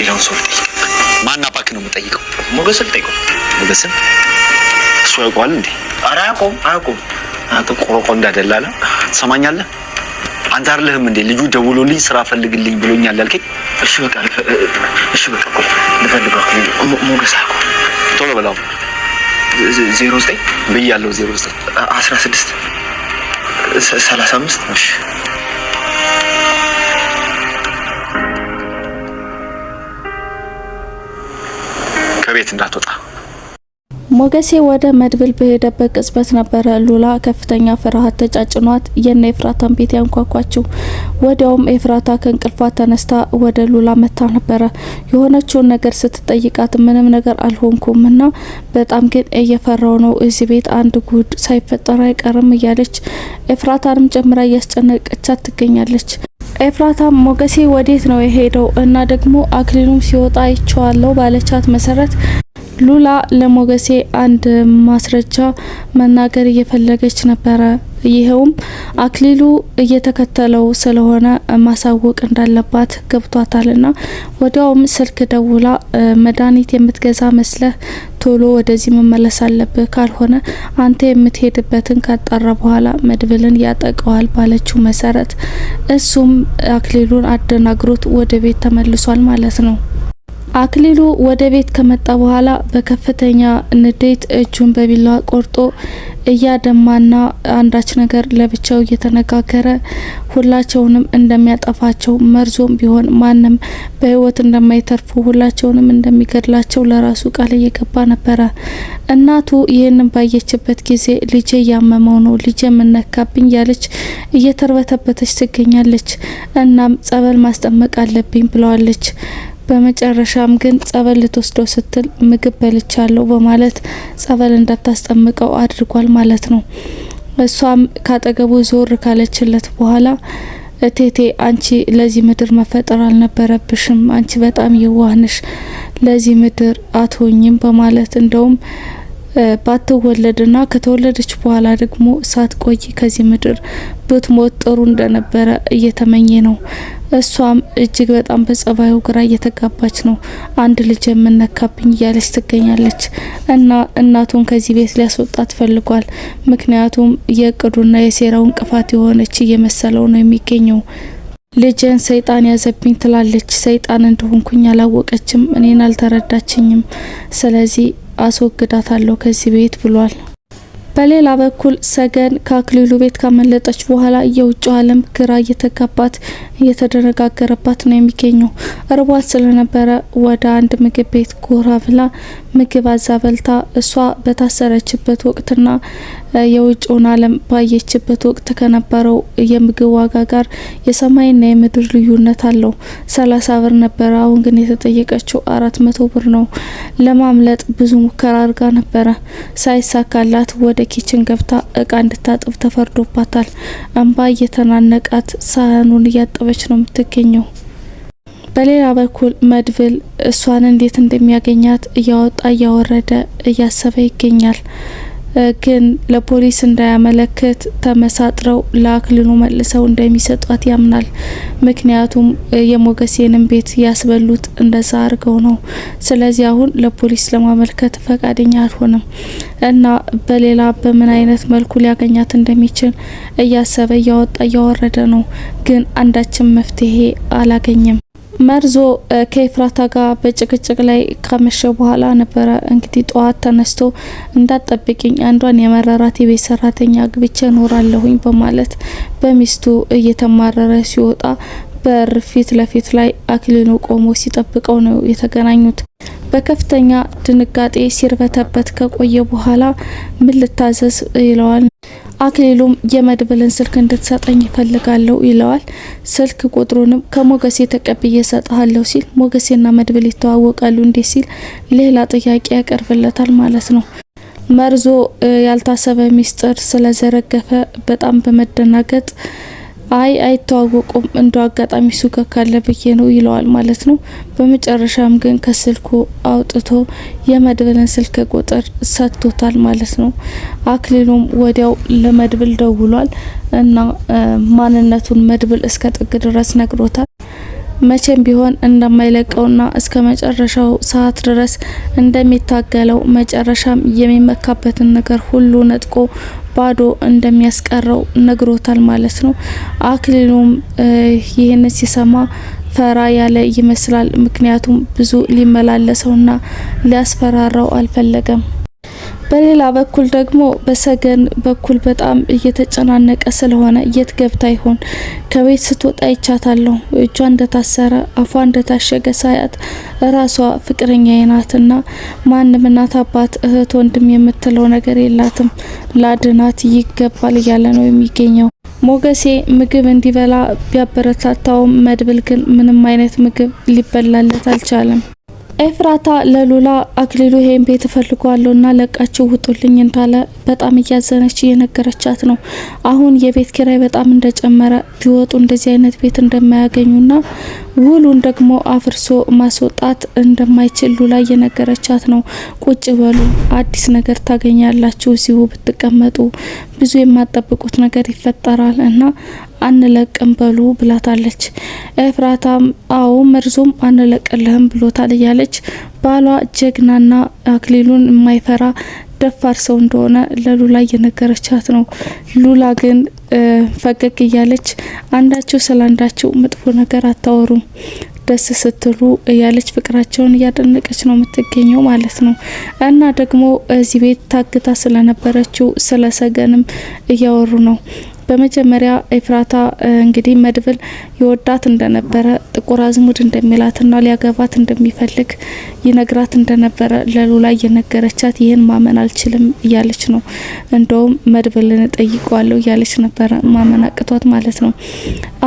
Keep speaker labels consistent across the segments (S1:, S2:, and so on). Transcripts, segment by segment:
S1: ሌላውን ሰው ልጠይቅ።
S2: ማን አባክ ነው የምጠይቀው?
S1: ሞገስን ልጠይቀው።
S2: ሞገስን? እሱ ያውቀዋል እንዴ?
S1: ኧረ አያውቀውም፣ አያውቀውም።
S2: አንተ ቆሮቆ እንዳደላለ ትሰማኛለህ? አንተ አይደለህም እንዴ ልጁ ደውሎልኝ ስራ ፈልግልኝ ብሎኛል ያልከኝ?
S1: እሺ በቃ እሺ በቃ ቆይ ልፈልገው። አክሊሉ ሞገስ አያውቀውም።
S2: ቶሎ በላው።
S1: 09
S2: ብያለሁ። 09
S1: 16 35።
S2: እሺ። ከቤት እንዳትወጣ።
S3: ሞገሴ ወደ መድብል በሄደበት ቅጽበት ነበረ ሉላ ከፍተኛ ፍርሃት ተጫጭኗት የነ ኤፍራታን ቤት ያንኳኳችው። ወዲያውም ኤፍራታ ከእንቅልፏ ተነስታ ወደ ሉላ መታ ነበረ። የሆነችውን ነገር ስትጠይቃት ምንም ነገር አልሆንኩም እና በጣም ግን እየፈራው ነው፣ እዚህ ቤት አንድ ጉድ ሳይፈጠር አይቀርም እያለች ኤፍራታንም ጨምራ እያስጨነቀቻት ትገኛለች። ኤፍራታ ሞገሴ ወዴት ነው የሄደው እና ደግሞ አክሊሉም ሲወጣ አይቼዋለሁ ባለቻት መሰረት ሉላ ለሞገሴ አንድ ማስረጃ መናገር እየፈለገች ነበረ። ይኸውም አክሊሉ እየተከተለው ስለሆነ ማሳወቅ እንዳለባት ገብቷታልና ወዲያውም ስልክ ደውላ መድኃኒት የምትገዛ መስለህ ቶሎ ወደዚህ መመለስ አለብህ፣ ካልሆነ አንተ የምትሄድበትን ካጣራ በኋላ መድብልን ያጠቀዋል ባለችው መሰረት እሱም አክሊሉን አደናግሮት ወደ ቤት ተመልሷል ማለት ነው። አክሊሉ ወደ ቤት ከመጣ በኋላ በከፍተኛ ንዴት እጁን በቢላዋ ቆርጦ እያደማና አንዳች ነገር ለብቻው እየተነጋገረ ሁላቸውንም እንደሚያጠፋቸው መርዞም ቢሆን ማንም በሕይወት እንደማይተርፉ ሁላቸውንም እንደሚገድላቸው ለራሱ ቃል እየገባ ነበረ። እናቱ ይህንን ባየችበት ጊዜ ልጄ እያመመው ነው፣ ልጄ የምነካብኝ ያለች እየተርበተበተች ትገኛለች። እናም ጸበል ማስጠመቅ አለብኝ ብለዋለች። በመጨረሻም ግን ጸበል ልትወስደው ስትል ምግብ በልቻለሁ በማለት ጸበል እንዳታስጠምቀው አድርጓል ማለት ነው። እሷም ካጠገቡ ዞር ካለችለት በኋላ እቴቴ አንቺ ለዚህ ምድር መፈጠር አልነበረብሽም፣ አንቺ በጣም የዋህንሽ፣ ለዚህ ምድር አትሆኝም በማለት እንደውም ባትወለድና ከተወለደች በኋላ ደግሞ ሳትቆይ ከዚህ ምድር ብትሞት ጥሩ እንደነበረ እየተመኘ ነው። እሷም እጅግ በጣም በጸባዩ ግራ እየተጋባች ነው። አንድ ልጅ የምነካብኝ እያለች ትገኛለች። እና እናቱን ከዚህ ቤት ሊያስወጣት ፈልጓል። ምክንያቱም የእቅዱና የሴራው እንቅፋት የሆነች እየመሰለው ነው የሚገኘው። ልጄን ሰይጣን ያዘብኝ ትላለች። ሰይጣን እንደሆንኩኝ አላወቀችም፣ እኔን አልተረዳችኝም። ስለዚህ አስወግዳታለሁ ከዚህ ቤት ብሏል። በሌላ በኩል ሰገን ከአክሊሉ ቤት ካመለጠች በኋላ የውጭው ዓለም ግራ እየተጋባት እየተደነጋገረባት ነው የሚገኘው። እርቧት ስለነበረ ወደ አንድ ምግብ ቤት ጎራ ብላ ምግብ አዛ በልታ እሷ በታሰረችበት ወቅትና የውጭውን ዓለም ባየችበት ወቅት ከነበረው የምግብ ዋጋ ጋር የሰማይና የምድር ልዩነት አለው። 30 ብር ነበረ፣ አሁን ግን የተጠየቀችው 400 ብር ነው። ለማምለጥ ብዙ ሙከራ አድርጋ ነበረ፣ ሳይሳካላት ወደ kitchen ገብታ እቃ እንድታጥብ ተፈርዶባታል። እንባ እየተናነቃት ሳህኑን እያጠበች ነው የምትገኘው። በሌላ በኩል መድብል እሷን እንዴት እንደሚያገኛት እያወጣ እያወረደ እያሰበ ይገኛል። ግን ለፖሊስ እንዳያመለክት ተመሳጥረው ለአክሊሉ መልሰው እንደሚሰጧት ያምናል። ምክንያቱም የሞገሴንም ቤት ያስበሉት እንደዛ አድርገው ነው። ስለዚህ አሁን ለፖሊስ ለማመልከት ፈቃደኛ አልሆነም እና በሌላ በምን አይነት መልኩ ሊያገኛት እንደሚችል እያሰበ እያወጣ እያወረደ ነው። ግን አንዳችም መፍትሄ አላገኘም። መርዞ ከኤፍራታ ጋር በጭቅጭቅ ላይ ካመሸ በኋላ ነበረ እንግዲህ ጠዋት ተነስቶ እንዳትጠብቂኝ አንዷን የመረራት የቤት ሰራተኛ አግብቼ እኖራለሁኝ በማለት በሚስቱ እየተማረረ ሲወጣ በር ፊት ለፊት ላይ አክሊሉ ቆሞ ሲጠብቀው ነው የተገናኙት። በከፍተኛ ድንጋጤ ሲርበተበት ከቆየ በኋላ ምን ልታዘዝ ይለዋል። አክሊሉም የመድብልን ስልክ እንድትሰጠኝ ይፈልጋለሁ ይለዋል። ስልክ ቁጥሩንም ከሞገሴ ተቀብዬ እሰጥሃለሁ ሲል ሞገሴና መድብል ይተዋወቃሉ እንዴ ሲል ሌላ ጥያቄ ያቀርብለታል ማለት ነው። መርዞ ያልታሰበ ሚስጥር ስለዘረገፈ በጣም በመደናገጥ አይ አይተዋወቁም፣ እንደ አጋጣሚ እሱ ጋር ካለ ብዬ ነው ይለዋል ማለት ነው። በመጨረሻም ግን ከስልኩ አውጥቶ የመድብልን ስልክ ቁጥር ሰጥቶታል ማለት ነው። አክሊሉም ወዲያው ለመድብል ደውሏል እና ማንነቱን መድብል እስከ ጥግ ድረስ ነግሮታል። መቼም ቢሆን እንደማይለቀውና እስከ መጨረሻው ሰዓት ድረስ እንደሚታገለው መጨረሻም የሚመካበትን ነገር ሁሉ ነጥቆ ባዶ እንደሚያስቀረው ነግሮታል ማለት ነው። አክሊሉም ይህን ሲሰማ ፈራ ያለ ይመስላል። ምክንያቱም ብዙ ሊመላለሰውና ሊያስፈራራው አልፈለገም። በሌላ በኩል ደግሞ በሰገን በኩል በጣም እየተጨናነቀ ስለሆነ የት ገብታ ይሆን? ከቤት ስትወጣ ይቻታለሁ። እጇ እንደታሰረ አፏ እንደታሸገ ሳያት እራሷ ፍቅረኛዬ ናትና ማንም እናት፣ አባት፣ እህት፣ ወንድም የምትለው ነገር የላትም፣ ላድናት ይገባል እያለ ነው የሚገኘው። ሞገሴ ምግብ እንዲበላ ቢያበረታታውም መድብል ግን ምንም አይነት ምግብ ሊበላለት አልቻለም። ኤፍራታ ለሉላ አክሊሉ ይሄን ቤት እፈልገዋለሁ እና ለቃችሁ ውጡልኝ እንዳለ በጣም እያዘነች እየነገረቻት ነው። አሁን የቤት ኪራይ በጣም እንደጨመረ ቢወጡ እንደዚህ አይነት ቤት እንደማያገኙና ውሉን ደግሞ አፍርሶ ማስወጣት እንደማይችል ሉላ እየነገረቻት ነው። ቁጭ በሉ አዲስ ነገር ታገኛላችሁ፣ እዚሁ ብትቀመጡ ብዙ የማጠብቁት ነገር ይፈጠራል እና አንለቅም በሉ ብላታለች። ኤፍራታም አዎ መርዞም አንለቅልህም ብሎታል እያለች ባሏ ጀግናና አክሊሉን የማይፈራ ደፋር ሰው እንደሆነ ለሉላ እየነገረቻት ነው። ሉላ ግን ፈገግ እያለች አንዳችሁ ስለ አንዳችሁ መጥፎ ነገር አታወሩም ደስ ስትሉ እያለች ፍቅራቸውን እያደነቀች ነው የምትገኘው ማለት ነው። እና ደግሞ እዚህ ቤት ታግታ ስለነበረችው ስለ ሰገንም እያወሩ ነው። በመጀመሪያ ኤፍራታ እንግዲህ መድብል ይወዳት እንደነበረ ጥቁር አዝሙድ እንደሚላትና ሊያገባት እንደሚፈልግ ይነግራት እንደነበረ ለሉላ እየነገረቻት ይህን ማመን አልችልም እያለች ነው። እንደውም መድብልን እጠይቀዋለሁ እያለች ነበረ፣ ማመን አቅቷት ማለት ነው።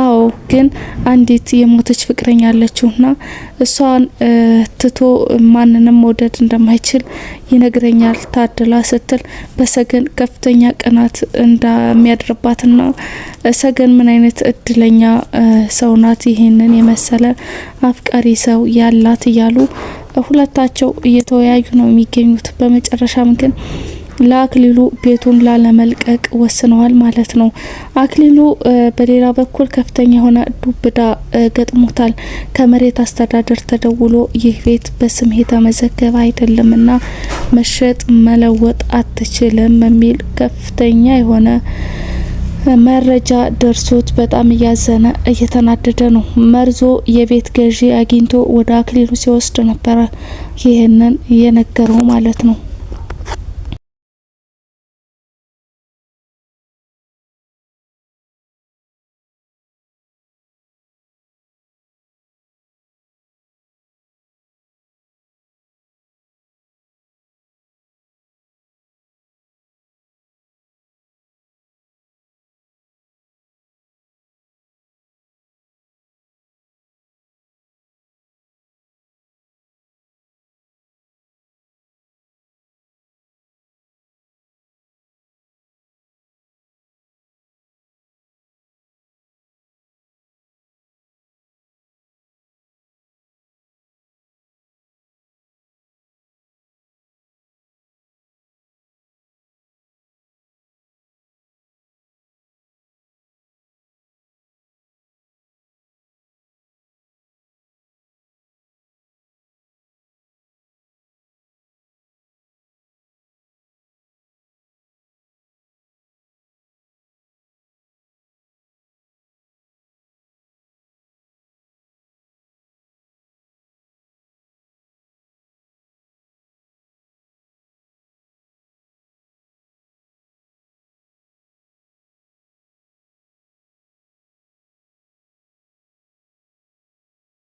S3: አዎ ግን አንዲት የሞተች ፍቅረኛ አለችውና እሷን ትቶ ማንንም መውደድ እንደማይችል ይነግረኛል ታድላ ስትል በሰገን ከፍተኛ ቅናት እንደሚያድርባትና ሰገን ምን አይነት እድለኛ ሰው ናት ይህንን የመሰለ አፍቃሪ ሰው ያላት እያሉ ሁለታቸው እየተወያዩ ነው የሚገኙት። በመጨረሻም ግን ለአክሊሉ ቤቱን ላለመልቀቅ ወስነዋል ማለት ነው። አክሊሉ በሌላ በኩል ከፍተኛ የሆነ ዱብዳ ገጥሞታል። ከመሬት አስተዳደር ተደውሎ ይህ ቤት በስም የተመዘገበ አይደለምና መሸጥ መለወጥ አትችልም የሚል ከፍተኛ የሆነ መረጃ ደርሶት በጣም እያዘነ እየተናደደ ነው። መርዞ የቤት ገዢ አግኝቶ ወደ አክሊሉ ሲወስድ ነበረ ይህንን የነገረው ማለት ነው።